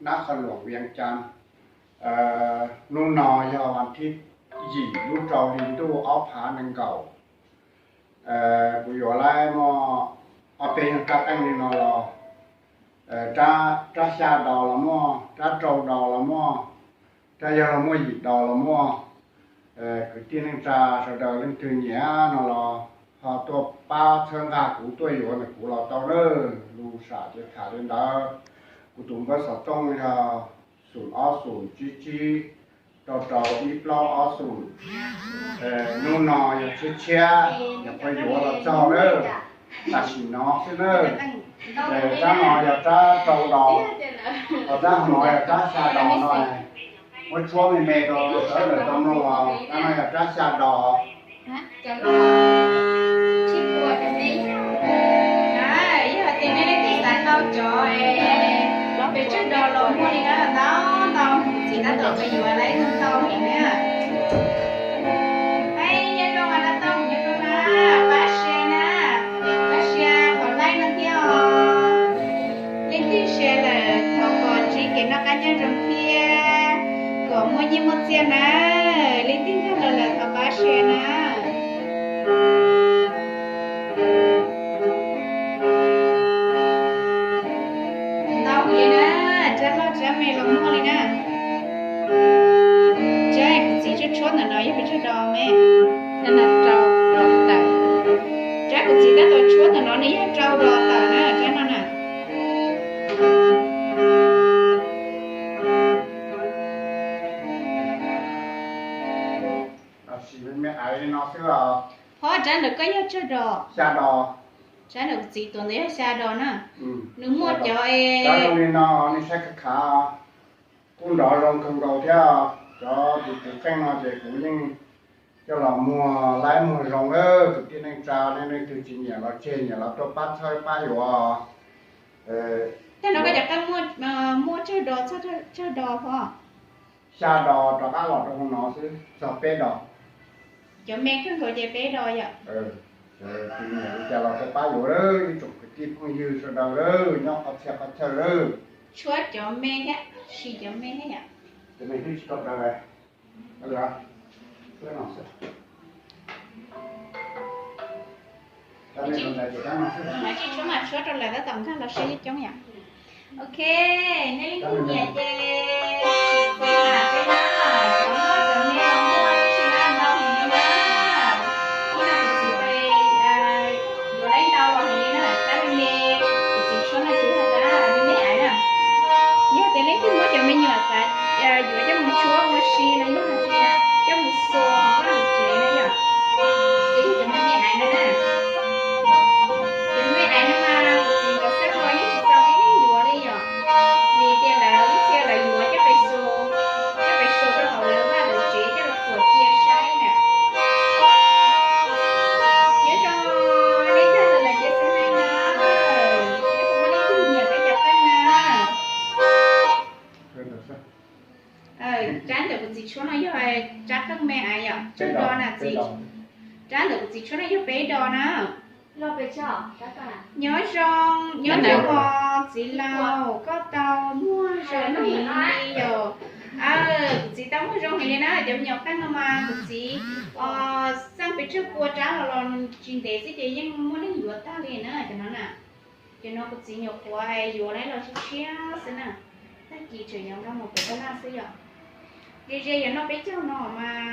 nab qhov luam Vias Cas. Hnub no yog vas thib yim lub rau hli ntuj ob phav nees nkaum. Kuv yuav lawm muaj ob peb yog rab qeej li no los, rab xya dos los muaj, rab rau dos los muaj, rab yog los muaj yim dos los muaj. Kwv tij neej tsa sawv daws leej twg nyiam no los ho tuaj pab txhawb nqa kuv tuaj yuav ntawm kuv los tau nawb. Lus sam ces tham li ntawd. Kuv tus npawb xov tooj yog xoom ob xoom tsib tsib rau rau ib plaub ob xoom. Hnub no yog tshiab tshiab, yog pab yuav los txog lawm. Tam sim no xwb nawb. Rab no yog rab rau dos, ho rab no yog rab xya dos no. Muab tshuab me me rau sawv daws tau mloog os. Rab no yog rab xya dos. Yog tias nej leej twg xav tau cov pes tsawg dos los muaj li no ntau ntau, txiv tab tom pab yuav lawm ntau heev na. Hais nyob zoo mas, nyob zoo na, pab share na, pab share kom like no thiab os. Leej twg share lawm thov kom ntsib kev noj qab nyob zoo thiab kom muaj nyiaj muaj txiaj na. Leej twg nkag los lawm thov pab share na. Ntau heev li na, rab loj rab me los muaj li na. Rab kuv txiv tshuab tshuab ntawm no yog pes tsawg dos me? Rab no rau, rau tawm. Rab kuv txiv tab tom tshuab ntawm no nws yog rau dos tawm na, rab no na. Tab sis me me aiv li no xwb os. Ho rab ntawm koj yog tsawg dos? Xya dos. Rab ntawm kuv txiv tuav ntawd yog xya dos na. Nws muaj cov zoo li no, nej saib khav khav, kub nrov zoo kawg nkaus thiab. Cov tus txiv qeej no ces kuv yeej coj los muag laib muag zoo lawm. Kwv tij neej tsa nej leej twg tsis nyiam los tseg, nyiam los tuaj pab txhawb pab yuav. Tej no koj cov qeej muaj tsawg dos, txog tsawg dos ho? Xya dos rov qab los rau hauv no xwb, txog peb dos. Cov me kawg nkaus ces peb dos yom. Tus nyiam li cas los tuaj pab yuav lawm, ib tsoom kwv tij phooj ywg sawv daws lawm, nyob qhov txhia qhov chaw lawm. Tshuab cov me thiab, siv cov me thiab yom. Cov me twb tsis tau daws. Tshuab mas tshuab rau lawm tab tom nkag los siab coob yom. Ok, nej leej twg nyiam ces txiv mam peb na, cov nkauj cov me los muaj tab sis mas ntau heev li na. Hnub no kuv txiv pes yuav lawm ntau los heev li na, rab me me, kuv txiv tshuab no ces yog rab me me aiv na. Yog tias leej twg muab cov me nyuam xav yuav coj mus tshuab ua si los yog hais tias coj mus xuas hauv vaj hauv tsev na yom, ces yog cov me me aiv no na. Cov me me aiv no mas kuv txiv nkawd xab hlo yeej tsis txaus tib neeg yuav li yom, vim tias lawv ib txhia lawv yuav coj pes xuas, coj pes xuas rau hauv lawv vaj lawv tsev coj los khuam cia saib na. Nyob zoo, nej nkag los lawm ces xab hais na, nyob puas muaj leej twg nyiam peb cov qeej na. Rab ntawm kuv txiv tshuab no yog rab qeej me aiv yom, tsawg dos na txiv? Rab ntawm kuv txiv tshuab no yog peb dos na. Nyob zoo, nyob ntawm ho txiv laus, koj tau muag zoo heev li yom. Kuv txiv tau muag zoo heev li na, cov me nyuam qeej no mas kuv txiv xaj pes tsawg pua rab los los tsis ntev xwb ces yeej muaj neeg yuav tag li na cov no na. Ces no kuv txiv nyuam qhuav yuav los tshiab tshiab xwb na, tag kis tseem yuav nqa mus pem taj laj xwb yom. Ze ze yuav noj peb caug no mas